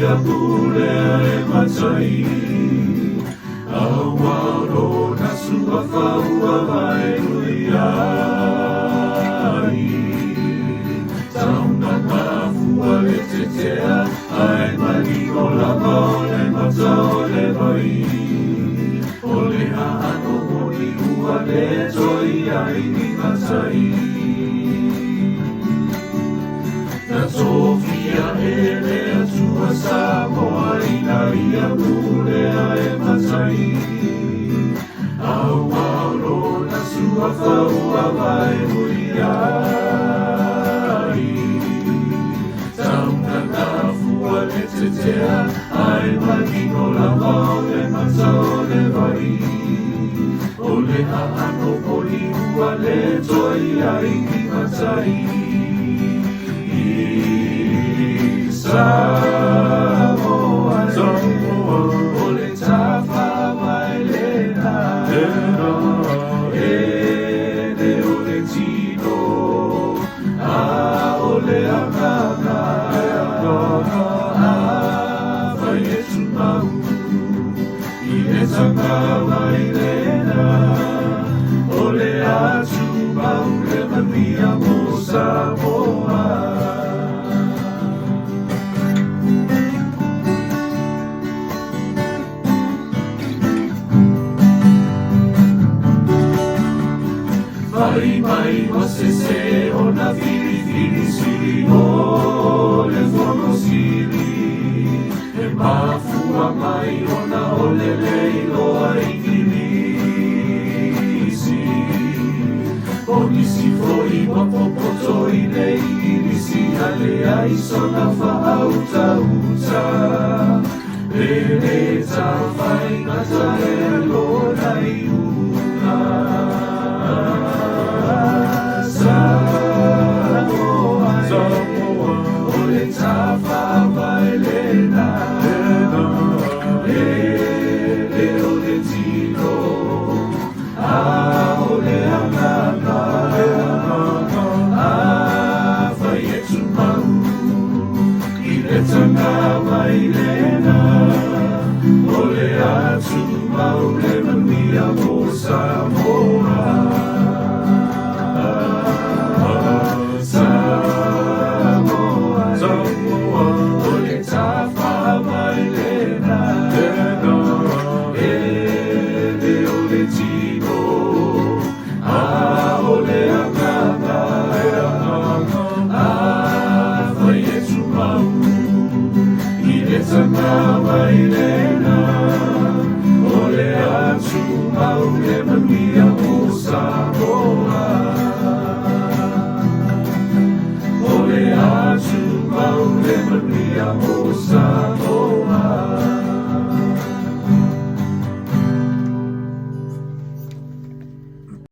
ia pule e matai. Aua o lona suafa ua vaelui ai. Taugata fua le tetea, ae manino lava o le mata o le vai. O le aano moni ua le toi ai ni matai. Na tofia e le Atua Samoa ina ia pulea e matai. Aua o lona suafa ua vaelui ai. Taugata fua le tetea, ae manino lava o le mata o le vai. O le aano moni ua le toi ai ni matai. I Samoa, Samoa. O le tafaavae lena. Lena. E le o le tino, a o le agaga. Afai e tumau i le tagavai lena, o le a tumau le manuia mo Samoa. Fai mai ua sese ona filifili sili o le Fono Sili. E mafua mai ona o le le iloa Igilisi. O nisi foi ua popoto i le Igilisi ae leai sona faautauta. E le tafaigata e lona iuga. Samoa, Samoa. O le tafaavae lena. Lena. E le o le tino, a o le agaga. Afai e tumau i le tagavai lena, o le a tumau le manuia mo Samoa. Samoa, Samoa. O le tafaavae lena. Lena. E le o le tino, a o le agaga. Afai e tumau i le tagavai lena, o le a tumau le manuia mo Samoa.